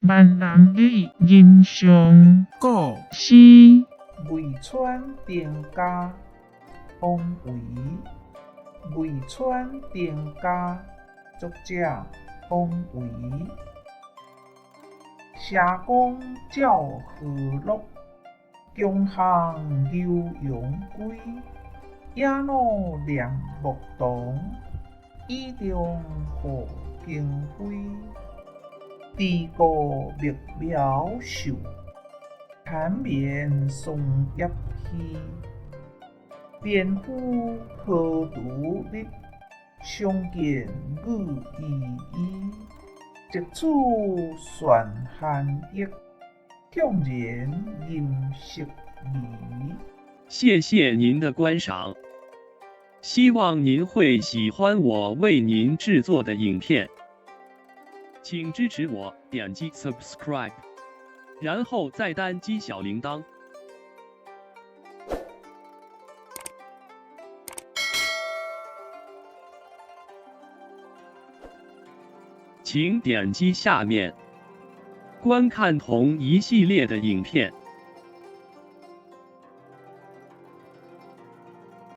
閩南語吟誦古詩。渭川丁家，王維。渭川丁家，作者王維。斜光照河洛，強項牛羊歸。野老念牧童，雨中護經徽。雉顧麥苗秀，纏綿桑葉稀。田夫荷鋤日，相見雨依依。直此算寒役，向然吟色微。谢谢您的观赏，希望您会喜欢我为您制作的影片，请支持我点击 subscribe，然后再单击小铃铛。请点击下面观看同一系列的影片。